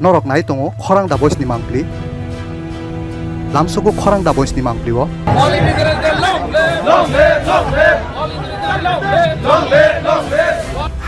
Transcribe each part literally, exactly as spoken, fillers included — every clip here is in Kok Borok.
Norok nai tongo Khorang Da Boys ni mangpli. Lamsogo Khorang Da Boys ni mangpli o.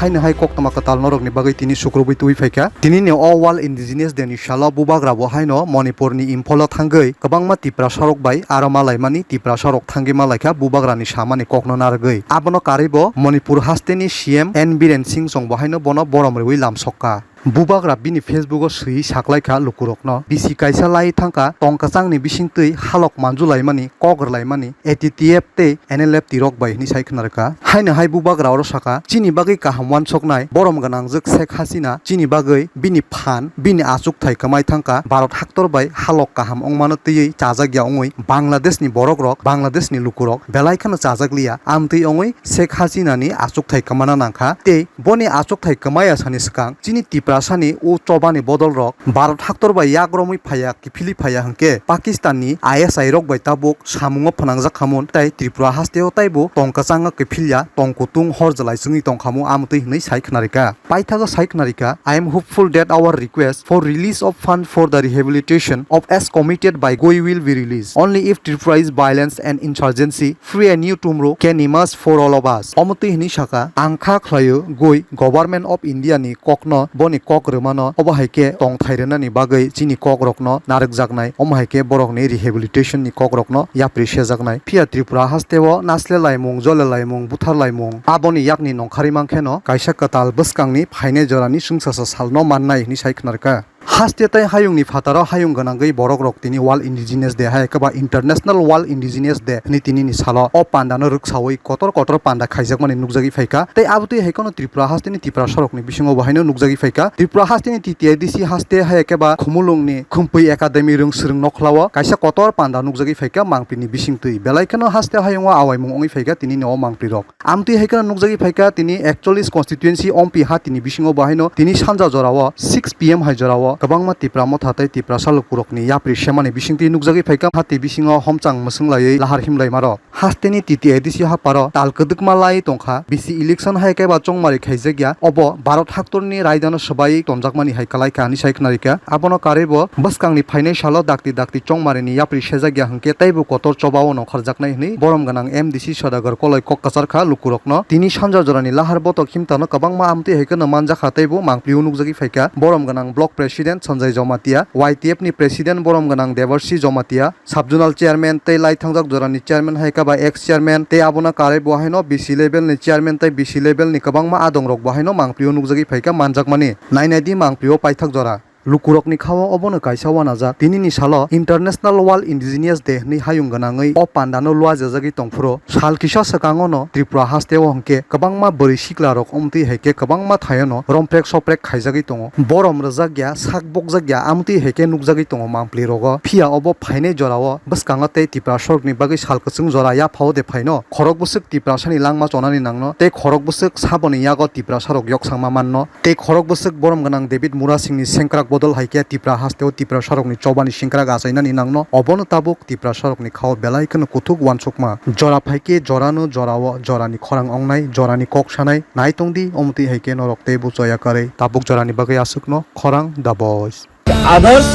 Haino hai koktwma kwtal norokni bagwi tini sukrubwi twi phaikha. Tinini o World Indigenous Day ni salo bubagra bo haino Manipur ni Imphal o thangwi kwbangma Tiprasa rok bai aro malaimani Tiprasa rok thangwi malaikha bubagra ni samani kokno narwgwi. Abono karwi bo Manipur haste ni C M N Biren Singh chwng bo haino bono borom rwui lamsokha. Bubagra bini Facebook o swiwi saklaikha lukurokno, bisi kaisa lai thangkha, tong kwchangni bisingtwi halok manjulaimani, kok rwlaimani, A T T F tei N L F T rok bai hwnwi sai khwnarwkha. Haino hai bubagra oro sakha, chini bagwi kaham uansuknai borom gwnangjwk Sheikh Hasina, chini bagwi bini phan, bini achukthai kwmai thangkha, Bharat haktor bai halok kaham wngmano twiwi chajakya wngwi Bangladeshni borokrok, Bangladeshni lukurok belai kheno chajakliya, amtwi wngwi Sheikh Hasinani achukthai kwmana nangkha tei boni achukthai kwmaya sani swkang chini Tiprasani o chobani bodolrok Bharat haktor bai yagromwi phaiya, kiphilwi phaiya hwnkhe Pakistanni I S I rok bai tabuk samungo phwnangjak khamun tei Tripura hasteo taibo tong kwchangno kiphilya, tong kutung hor jwlai chwngwi tong khamu amtwi hwnwi sai khwnarikha. Paithago sai khwnarikha, "I am hopeful that our request for release of fund for the rehabilitation of as committed by Goi will be released. Only if Tripura is violence and insurgency free, a new tomorrow can emerge for all of us." Omo twi hwnwi sakha, "Ang kha khlaio Goi Government of India ni kokno, boni kok rwmano, obo hai khe tongthai rwnani bagwi chini kok rokno narwkjaknai, omo hai khe borokni rehabilitation ni kok rokno yapri sejaknai. Phiya Tripura hasteo nasle laimung, jole laimung, buthar laimung, aboni yakni nongkhari mankhe no kaisa kwtal bwskangni phainai jorani chwngsasa salno mannai," hwnwi sai khwnarkha. Haste tei hayungni phataro hayung gwnangwi borokrok tini World Indigenous Day hai khe ba International World Indigenous Day hwnwi tinini salo o pandano rwksawi kotor kotor panda khaijakmani nukjagwi phaikha. Tei abotwi hai kheno Tripura hasteni Tiprasarokni bisingo bo haino nukjagwi phaikha. Tripura hasteni T T I D C haste hai khe ba Khumulwngni Khumpui Academy rwng swrwng nokhlao kaisa kotor panda nukjagwi phaikha mangpini bisingtwi. Belai kheno haste hayungo awaimung wngwi phaikha tinini o mangpirok. Amtwi hai kheno nukjagwi phaikha tini ekchollis constituency ompi hatini bisingo bo haino tini sanja jorao six P M hai jorao kwbangma Tipra motha tei Tiprasa lukurokni yapri semani bisingtwi nukjagwi phaikha. Hati bisingo homchang mwswng laiwi lahar himlaimarok. Hasteni T T I D C haparo tal kwdwkma lai tongkha, bisi election hai khe ba chongmari khaijakya, obo Bharat haktorni raidano swbai tonjakmani hai kwlaikha hwnwi sai khwnarikha. Abono karwibo bwskangni phainai salo dakti dakti chongmarini yapri sejakya hwnkhe teibo kotor chobao nongkhorjaknai hwnwi borom gwnang M D C Sodagar Koloi kok kwcharkha lukurokno. Tini sanja jorani lahar botok himtano kwbangma amtwi hai kheno manjakha teibo mangpilio nukjagwi phaikha borom gwnang Block President Sanjay Jamatia, Y T F ni President borom gwnang Debarshi Jamatia, Sub-zonal chairman tei lai thangjak jorani chairman hai khe ba ex chairman tei abono karwi bo haino B C level ni chairman tei B C level ni kwbangma adongrok bo haino mangpilio nukjagwi phaikha manjakmani. Nainai di mangpilio paithak jora. Lukurokni khao obono kaisa uanajak. Tinini salo International World Indigenous Day hwnwi hayung gwnangwi o pandano luajajagwi tongphuru sal kisa swkangono Tripura hasteo hwnkhe kwbangma bwrwi siklarok omtwi hai khe kwbangma thaiono romprek soprek khaijagwi tongo. Borom rwjakya, sak bokjakya, amtwi hai khe nukjagwi tongo mangpli rogo. Phiya obo phainai jorao bwskango tei Tiprasarokni bagwi sal kwchwng jora yaphao de phaino. Khorok bwswk Tiprasani langma chonani nangno tei khorok bwswk saboni yago Tiprasarok yoksangma manno. Tei khorok bwswk borom gwnang David Murasingni sengkrak bodol hai khe Tipra hasteo Tiprasarokni chobani sengkrak achainani nangno. Obono tabuk Tiprasarokni khao belai kheno kuthuk uansukma. Jora phai khe jorano jorao jorani khorang ongnai, jorani kok sanai. Nai tong di, omtwi hai khe norok teibo choya karwi tabuk jorani bagwi aswkno khorang da boys. Others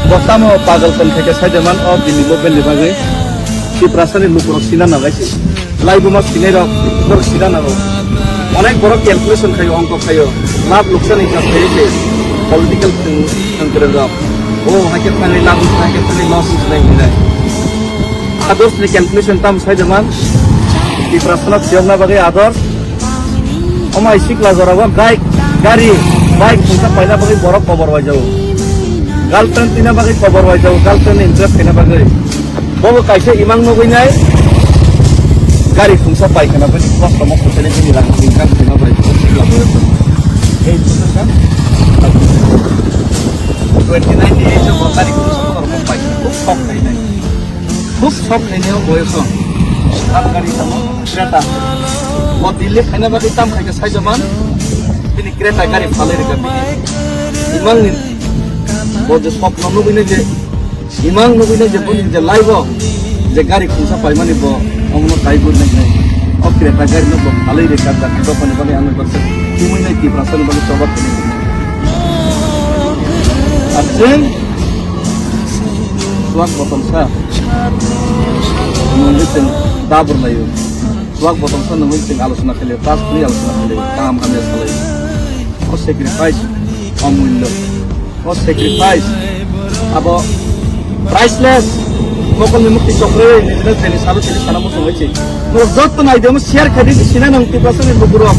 bo tamo pagol kon khaikhe saijaman o bini movement ni bagwi Tiprasani lukurok sina nagai se. Laibuma sinai rok borok sina nago. Onek borok calculation khaio, ongkho khaio. Lab luksan hisab khaio se. Political thwng, thwng kwrwng rok. O haikhe thani lab, haikhe thani loss hinai hinai. Others ni calculation tam saijaman. Tiprasano phiyokna bagwi others. Omai sikla jorao bike, gari, bike khungsa paina bagwi borok kobor waijago. Girlfriend tina bagwi kobor waijago, girlfriend ni interest kaina bagwi. Bobo kaisa imang nugwi nai, gari khungsa paikha na bagwi kosto mosto khaina bini rang income khaina bagwi sikla borok. Ei, twenty nine ni age o gari khungsa borok paikha, khub sok khainai. Khub sok khainai o boyoso. Tam gari tamo. Creta. Bo Delhi phaina bagwi tam khaikha saijaman. Bini Creta gari phalwi rwkha bini. Imang ni bo je swpno nugwi nai je, imang nugwi nai je boni je life o je gari khungsa paimani bo omono taibo nai nai. O Creta gari no bo phalwi rwkha jati dophani bagwi ano baksa thumwi nai Tiprasani bagwi choba thani. Chwng chuak botongsa nungwi chwng dabur laio. Chuak botongsa nungwi chwng alochona khlaio, tas khwlwi alochona khlaio, kaham hamya salai. O sacrifice omullo. O sacrifice abo priceless. Mokolni mukti chokre nijina jeni salu jeni sana muchung oi chwng. Norok jotto naidi omo share khaidi sina nang Tiprasani lukurok.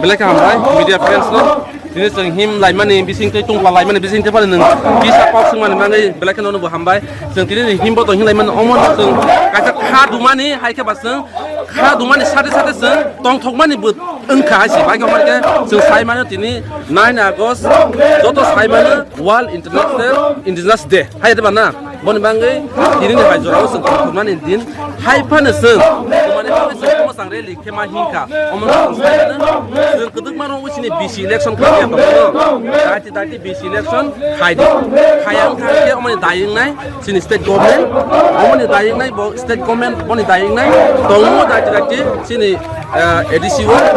Belai khe hambai media friends no. Tini chwng him laimani bising tei tungpla laimani bising tei phano nwng kisa kok swngmani bagwi belai kheno bo hambai. Chwng tini ni him bo tong him laimani omo chwng kaisa kha dumani hai khe ba chwng kha dumani sade sade chwng tongthokmani bo wngkha hai se. Bai khe omo khe chwng sai mano tini nine August joto sai mano World International Indigenous Day hai de ba na. Boni bagwi tini ni hai jorao chwng tongthokmani din hai phano chwng tumani bagwi chwng omo chwng rally khe ma hinkha. Omo chwng sai mano chwng kwdwkma rok chini B C election khlaiya tongmano. Dati dati B C election khai di. Khaya wngkha khe omoni dayung nai chini state government. Omoni dayung nai bo state government boni dayung nai tongmo dati dati chini, eh, A D C o, eh,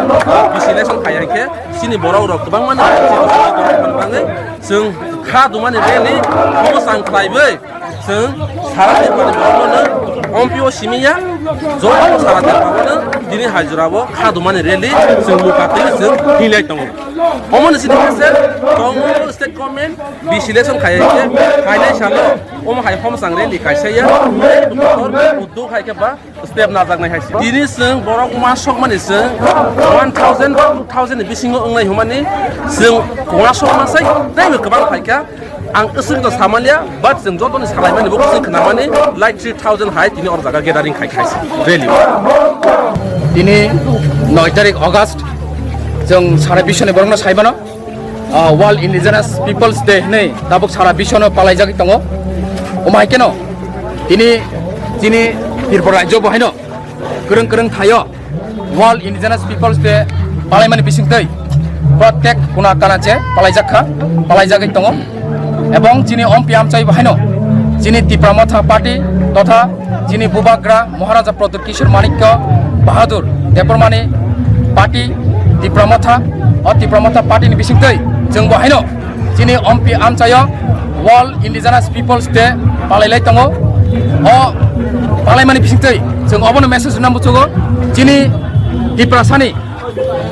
B C election khaya khe chini borok rok kwbangma no chini state government bangwi chwng kha dumani rally omo chwng khlaiwi. Chwng sara Tripura ni borokno ompi o simi ya, joto sara Tripura no tini hai jora o kha dumani rally chwng luka twi chwng hinlai tongo. Omo ni sini khe se tongo state government B C election khai khe khainai salo omo hai homsang rally kaisa ya, kotor uddog hai khe ba step najaknai hai se. Tini chwng borok ma sokmani chwng one thousand, two thousand ni bisingo wngnai hwnmani chwng ma sokma sai teibo kwbang phaikha. Ang aswk to samaliya, but chwng jotoni salaimani bo kwchwng khnamani like three thousand hai tini or jaga gathering khai khai se rally. Tini noi tarik August chwng sara biswni borokno sai mano, ah, World Indigenous Peoples Day hwnwi tabuk sara biswno palaijagwi tongo. Omo hai kheno tini chini Tripura rajyo bo haino kwrwng kwrwng thaio World Indigenous Peoples Day palaimani bisingtwi protek kuna kanache palaijak kha, palaijagwi tongo. Ebong chini ompi amchai bo haino chini Tipra Motha Party totha chini Bubagra Maharaja Pradyut Kishore Manikya Bahadur Debbarmani Party Tipra Motha, o Tipra Motha Party ni bisingtwi chwng bo haino chini ompi amchaio World Indigenous Peoples Day palailai tongo. O palaimani bisingtwi chwng obono message rwna muchugo, chini Tiprasani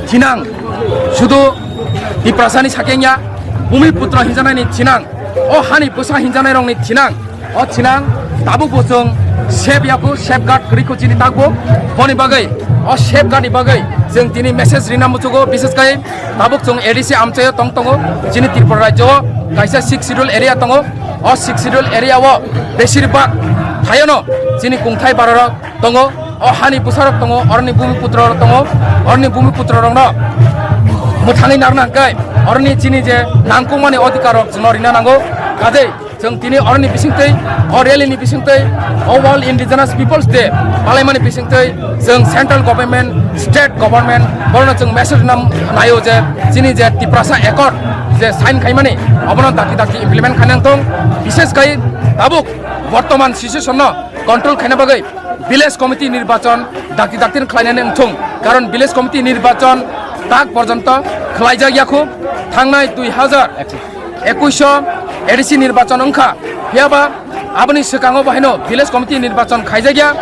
thinang, sudu Tiprasani sakengya, Bumiputro hinjanani thinang, o hani bwsa hinjanairokni thinang, o thinang tabukbo chwng save ya kho, safeguard kwrwi kho chini takbo. Boni bagwi, o safeguard ni bagwi chwng tini message rina muchugo, bishes kai tabuk chwng A D C amchaio tong tongo, chini Tripura rajyo o kaisa Sixth Schedule area tongo. O Sixth Schedule area o besir bak thaiono chini kungthai barorok tongo, o hani bwsarok tongo, oroni bumiputro rok tongo, oroni bumiputro rokno mwthangwi narwkna hwnkhe oroni chini je nangkukmani odhikar rok chwngno rina nango. Kadei chwng tini oroni bisingtwi, o rally ni bisingtwi, o World Indigenous Peoples Day palaimani bisingtwi chwng central government, state government, borokno chwng message rwna naio je chini je Tiprasa Accord je sign khaimani, obono dakti dakti implement khaina wngthung. Bishes kai tabuk bortoman situation no control khaina bagwi village committee nirbachon dakti dakti khlainani wngthung, karon village committee nirbachon tak porjonto khlaijak yakho. Thangnai dui hazar ekush o A D C nirbachon wngkha, phiyaba aboni swkango bo haino village committee nirbachon khaijakya.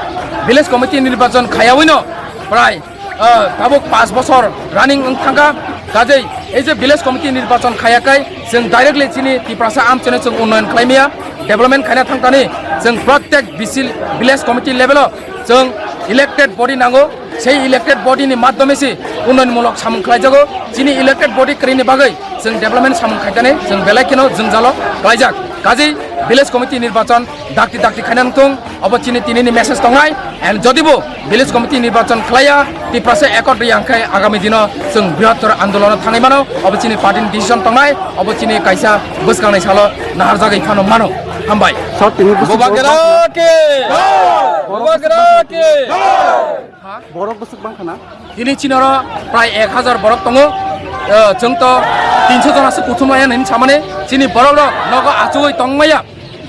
Village committee nirbachon khayawino prai ah, tabuk paanch bochor running wng thangkha. Kajei ei je village committee nirbachon khaya kai chwng directly chini Tiprasa amcheno chwng unnoyon khlai maya, development khaina thangkani. Chwng protek B C village committee level o chwng elected body nango, sei elected body ni madhyome se unnoyon mulok samung khlaijago. Chini elected body kwrwini bagwi chwng development samung khaikani chwng belai kheno jwngjalo khlaijak. Kajei village committee nirbachon dakti dakti khaina wngthung, obo chini tinini message tongnai. And jodi bo village committee nirbachon khlaiya, Tiprasa Accord riyang khe agami dino chwng brihottor andolono thangwi mano, obo chini party ni decision tongnai, obo chini kaisa bwskangnai salo naharjagwi phano mano. Hambai. Sir, tini bwswk Bubagra ki! Bubagra ki! Borok bwswk bang khana? Tini chini oro prai ek hazar borok tongo. Eh, chwng to tinso jona se kuthum maya hinwi samani. Chini borok rok nogo achugwi tongmaya.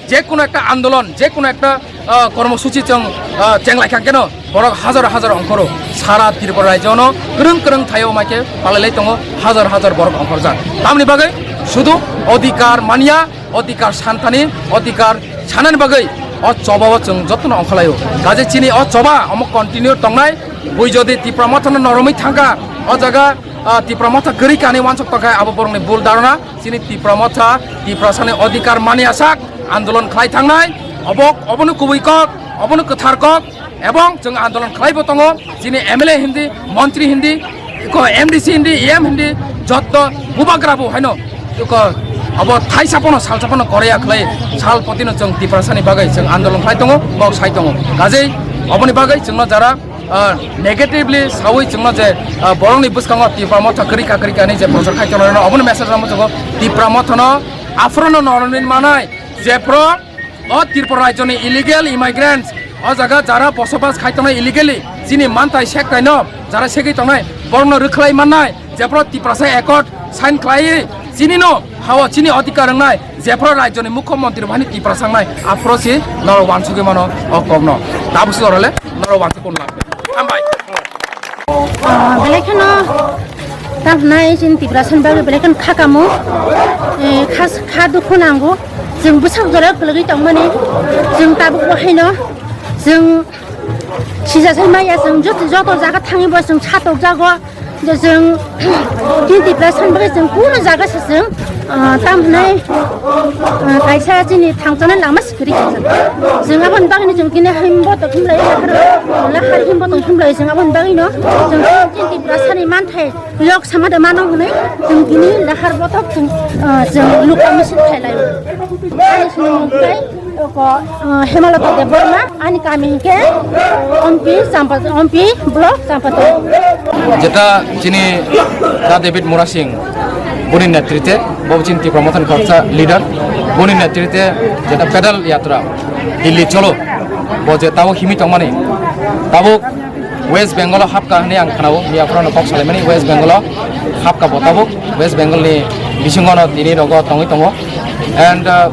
Je kono ekta andolon, je kono ekta, eh, kormosuchi chwng, eh, chenglaikha keno borok hazar hazar ongkhoro. Sara Tripura rajyono kwrwng kwrwng thaio maikhe palailai tongo, hazar hazar borok ongkhorjak. Tamni bagwi Sudu odhikar manya, odhikar santani, odhikar sanani bagwi o choba o chwng jotono ongkhalaio. Kaje chini o choba omo continue tongnai, bui jodi Tipra Mothano noromwi thangkha, o jaga, ah, Tipra Motha kwrwi kani wansuk tongkha, abo borokni bul dharona. Chini Tipra Motha, Tiprasani odhikar manya sak andolon khlai thangnai, obo, obono kubui kok, obono kwthar kok, ebong chwng andolon khlaibo tongo, chini M L A hindi, montri hindi, ko M D C hindi, E M hindi, jotto bubagra bo haino, ko abo thaisa pono, salsa pono koreya khlai, sal potino chwng Tiprasani bagwi chwng andolon khlai tongo, kok sai tongo. Kajei oboni bagwi chwngno jara, ah, negatively sawi chwngno je, ah, borokni bwskango Tipra Motha kwrwi ka kwrwi kani je prochar khai tongo, oboni message rwma chwngno Tipra Mothano aphrono noroni manai, jephru o Tripura rajyoni illegal immigrants, o jaga jara bosobas khai tongnai illegally, chini manthai sektaino jara segwi tongnai, borokno rwkhlai mannai, jephru Tiprasa Accord sign khlaiwi chinino hao chini odhikar wngnai, jephru rajyoni mukhyamantri bahini Tiprasa wngnai, aphuru si norok wansugwi mano o kokno. Tabuk si orole norok wansuk kun lak. Hambai. Ah, belai kheno tamo hwnai chini Tiprasani bagwi belai kheno kha kamo, eh, kha, kha dukhu nango. Chwng bwsak jora kwlwgwi tongmani, chwng tabuk bo haino chwng sijasai maya, chwng joto, joto jaga thangwi bo chwng satokjago. Je chwng chini Tiprasani bagwi chwng kunu jaga se chwng, ah, tamo hwnai, ah, kaisa chini thangchana lama kwrwi kha. Chwng aboni bagwino chwng tini himbo tong himlai, lahar, lahar himbo tong himlai, chwng aboni bagwino chwng chini Tiprasani manthai yok sama de mano hwnwi chwng tini lahar bothok chwng, ah, chwng lukha misil khailai. Ani sini mungkai ko, ah, Hemalata Debbarma, ani kami hingke Ompi Champa, Ompi block Champatong. Jeta chini Da David Murasing, boni netrite, bo chini Tipra Mothani khoroksa leader, boni netrite jeta pedal yatra, Delhi cholo, bo je tabuk himwi tongmani, tabuk West Bengal o hapka hwnwi ang khnao, miya phurano kok salaimani, West Bengal o hapka bo tabuk, West Bengal ni bisingo no tini rogo tongwi tongo, and, uh,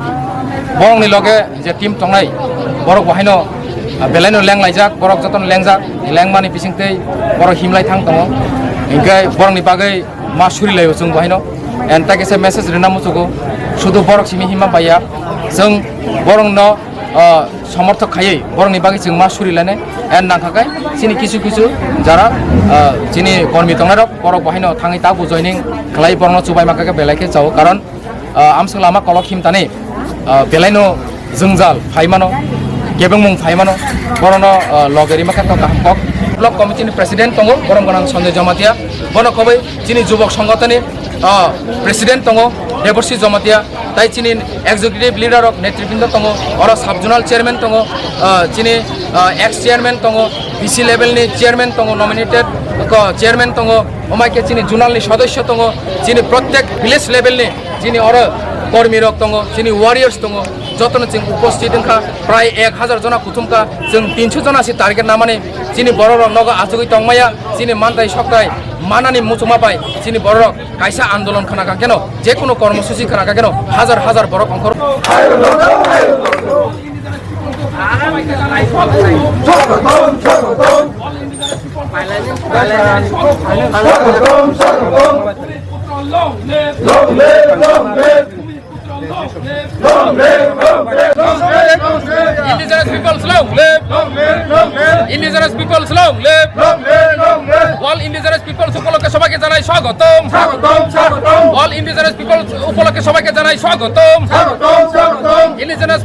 borokni loge je team tongnai, borok bo haino, ah, belaino lenglaijak, borok jotono lengjak, lengmani bisingtwi borok himlai thang tongo. Hinkhe borokni bagwi ma surilaio chwng bo haino. And ta kisa message rwna muchugo, sudu borok simi himma baiya, chwng borokno, ah, somorthok khaiwi borokni bagwi chwng ma surilainai. And nangkha khe chini kisu kisu jara, ah, chini kormi tongnairok, borok bo haino thangwi tabuk joining khlai borokno chubaima khe belai khe chao, karon ah, amswk lama kolok himtani, ah, belaino jwngjal phaimano, kebengmung phaimano, borono, ah, loge rima khe to kaham kok. Block committee ni president tongo, borom gwnang Sanjay Jamatia, bono khoboi chini jubok songotoni, ah, president tongo, Deborsi Jamatia, tai chini executive leader rok netribrindo tongo, oro sub zonal chairman tongo, ah, chini, ah, ex chairman tongo, B C level ni chairman tongo, nominated ko chairman tongo, omai khe chini zonal ni sodosyo tongo, chini protek village level ni chini oro kormi rok tongo, chini warriors tongo, jotono chwng uposthit wngkha, prai ek hazar jona kuthumkha, chwng tinso jona se target namani, chini borok rok nogo achugwi tongmaya, chini mantai soktai manani muchungma bai, chini borok rok kaisa andolon khna kha kheno, jekunu kormosuchi khna kha kheno, hazar hazar borok ongkhor. Long live, long live, long live. Long live, long live, long live. Long live, long live, long live. Indigenous peoples long live. Long live, long live. Indigenous peoples long live. Long live, long live. World Indigenous Peoples উপলক্ষে সবাইকে জানাই স্বাগতম। স্বাগতম, স্বাগতম। World Indigenous Peoples উপলক্ষে সবাইকে জানাই স্বাগতম। স্বাগতম, স্বাগতম। Indigenous